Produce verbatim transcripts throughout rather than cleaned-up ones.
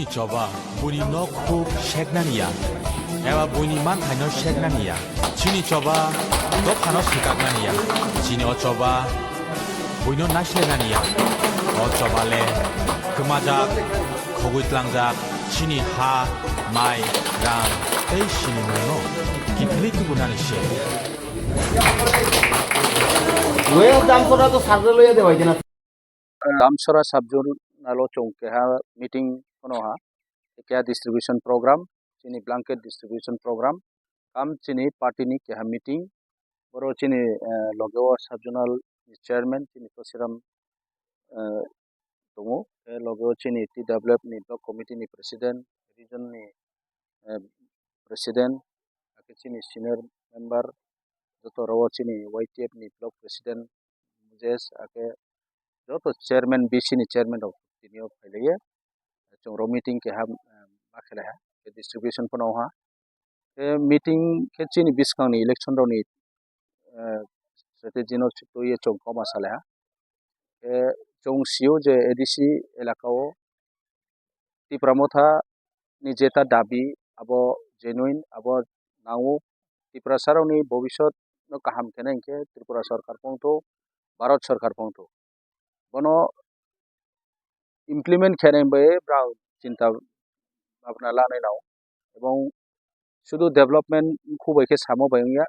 Choba buini nok khuk seknani ya, eba buini manthaino seknani ya. Chini choba dophano swkaknani ya. Chini o choba buino naislenani ya. O choba le kwmajak, khogwi tlangjak, chini ha, mai, rang tei sinimungno kiphilwi tubunani se. Wei Damsora to sarre loya de bai jena. Damsora subzonal o chwng keha meeting phano ha, keha distribution program, chini blanket distribution program, kam chini party ni keha meeting, boro chini, eh, loge o subzonal ni chairman chini Tosiram, eh, tongo, tei loge o chini T W F ni block committee ni president, region ni, eh, president, hakhe chini senior member, joto oro o chini Y T F ni block president Mujesh, hakhe joto chairman, B C ni chairman rok tini o phailaye, chwng oro meeting keha, eh, ma khelai ha, distribution phano ha. Tei meeting khe chini bwskangni election rokni, eh, strategy no twiwi chwng kok ma salai ha. Tei chwng sio je A D C elaka o Tipra Motha ni jeta dabi abo genuine, abo nango. Tiprasa rokni bobisot no kaham khenai hinkhe Tripura sorkar phongtho, Bharat sorkar phongtho. Bono implement khenai bai brao chinta bhabna lanai nao. Ebong sudu development khubai khe samo bai wngya.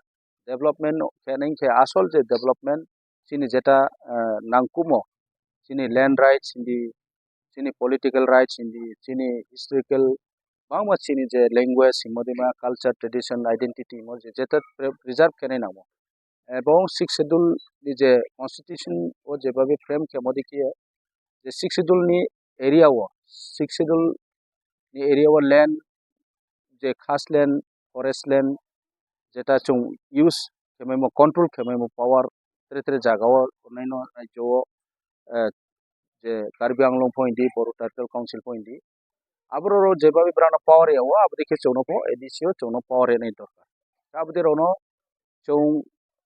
Development khenai hinkhe asol je development chini jeta, eh, nangkumo, chini land rights hindi, chini political rights hindi, chini historical, bangma chini je language himo dima, culture, tradition, identity himo je jeta pre-, preserve khenai nango. Ebong Sixth Schedule ni je constitution o jebabe frame khemo dikhe je Sixth Schedule ni area o, Sixth Schedule ni area o land je khas land, forest land jeta chwng use khemaimo, control khemaimo power tere tere jaga o tongnai no rajyo o, eh, je Karbi Anglong pho hindi, Boru Territorial Council pho hindi, aborok jebabe brano power ya o, aboni khe chwngno pho A D C o chwngno power ya nai dorkar. Aboni rokno chwng,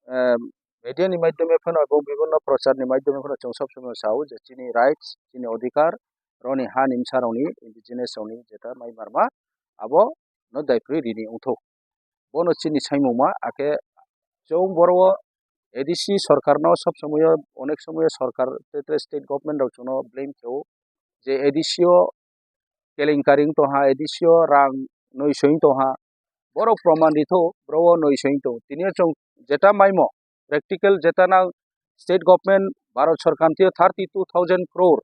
eh, media ni maidhyome phano ebo bibhinno prochar ni maidhyome phano chwng sob somoi sao je chini rights, chini odhikar, roni ha ni bwsa rokni, indigenous rokni jeta mai marma abo no daiphri rini wngthok. Bono chini saimungma, akhe chwng boro o A D C sorkarno sob somoyo, onek somoyo sorkar, tere tere state government rok chwngno blame khe o je A D C o kelenkari wng tongha, A D C o rang noi soi wng tongha, borok proman ritho, boro o noi soi wng tongo. Tini o chwng jeta maimo, practical jeta nang state government, Bharat sorkar thio thirty two thousand crore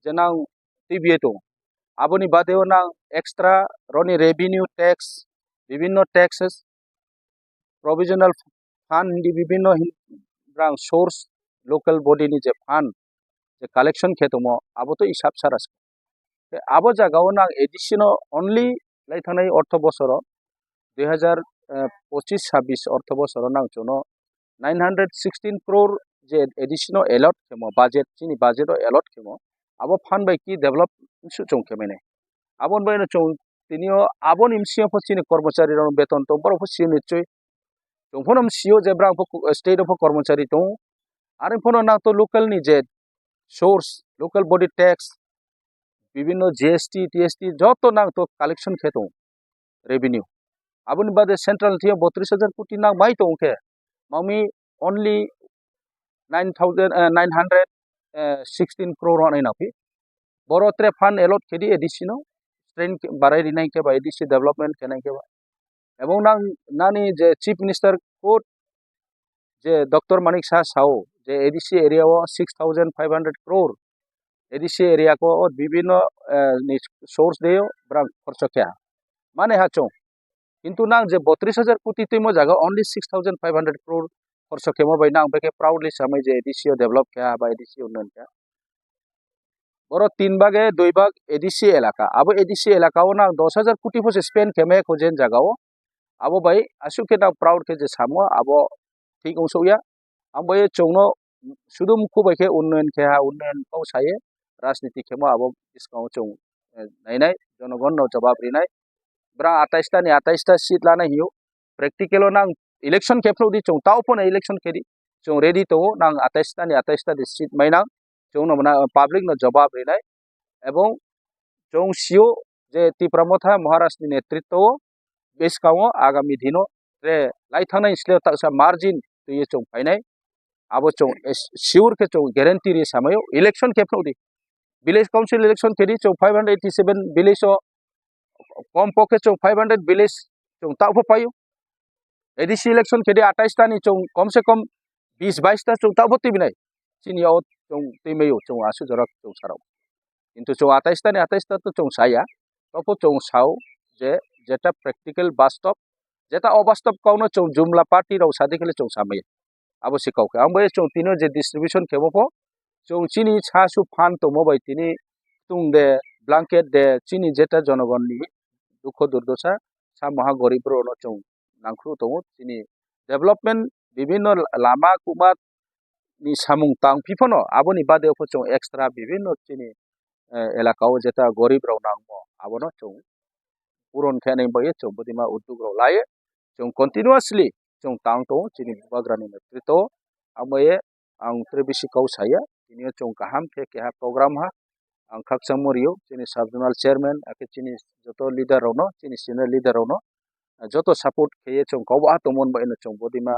je nang twibiye tongo. Aboni bade o nang extra roni revenue tax, bibhinno taxes, provisional fund hindi bibhinno hin-, rang source, local body ni je fund, je collection khe tongmo, abo to isap sara se. Te abo jaga o nang A D C no only lai thangnai ortho bosoro dui hazar pochis sabis ortho bosoro nang chwngno nine hundred sixteen crore je A D C no allot khemo, budget, chini budget o allot khemo, abo fund bai ki develop su chwng khe mane. Aboni bai no chwng tini o aboni bisi o pho chini kormochari rok beton tong, borok pho sini chwi. Chwng phano sio je brang pho state o pho kormochari tongo. Ari phano nang to local ni je source, local body tax, bibhinno G S T, T S T joto nang to collection khe tongo revenue. Aboni bade central thio botris hajar koti nang bai tongo khe, mami only nine thousand, eh, nine hundred, eh, sixteen crore hwnwi nangphi. Boro tre fund allot khe di A D C no, strength barai rinai khe ba A D C development khenai khe ba. Ebong nang nani je Chief Minister quote je Doctor Manik Saha sao je A D C area o six thousand five hundred crore A D C area ko o bibhinno, eh, ni source de o brang khorcho khe. Mane ha chwng. Kintu nang je botris hajar koti twimo jaga only six thousand five hundred crore khorso khemo bai nang beke proudly samai je A D C o develop kha ba A D C unnayan kha. Boro tin bage dui bag A D C elaka. Abo A D C elaka o nang dos hajar koti pho se spend khema kho jen jaga o. Abo bai asuk khe nang proud khe je samo abo thik wngsukya. Ang bai chwngno sudu mukhu bai khe unnayan khe ha, unnayan kok saye rajniti khemo abo bwskango chwng, eh, nainai, jonogonno jawab rinai. Bwrang atais ta ni atais ta seat lana hiyo. Practical o nang election khe phru di chwng tao phano election khe di. Chwng ready tongo nang atais ta ni atais ta di seat mai nang. Chwngno mwnang public no jawab rinai. Ebong chwng sio je Tipra Motha Maharaj ni netritwo o bwskango agami dino tre lai thangnai sle taksa margin twiwi chwng phainai. Abo chwng es-, sure khe chwng guarantee ri samaio, election khe phano di. Village council election khe di chwng five hundred eighty seven village o, kom pokhe chwng five hundred village chwng taobo paio. A D C election khe di atais ta ni chwng kom se kom bis bais ta chwng taobo twi binai. Chini o chwng twi maio chwng asu jora chwng sarao. Kintu chwng atais ta ni atais ta to chwng saya. Tobo chwng sao je jeta practical bastob, jeta obastob kokno chwng jumla party rok sadi khe le chwng samaya. Abo se kok khe. Ang bai chwng tino je distribution khe bo pho chwng chini sa su phan tongmo bai tini tung de blanket de chini jeta jonogon ni dukho durdosa sa maha gorib rok no chwng nangkhru tongo. Chini development bibhinno lama kuma ni samung tang phi phano aboni bade pho chwng extra bibhinno chini, eh, elaka o jeta gorib rok nangmo abono chwng puron khe nai bai chwng bodima uddog rok lai chwng continuously chwng tang tongo chini bubagra ni netritwo o. Amo ye ang tre bisi kok saya, tini o chwng kaham khe keha program ha ang khakchangmo rio chini sub zonal chairman akhe chini joto leader rok no chini senior leader rok no joto support khe ye chwng kok bo ha tongmon bai no chwng bodima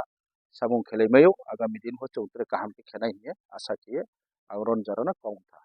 samung khelai maio agami din pho chwng tre kaham khe khenai hiye asa khe ye ang ron jora no kok wngkha.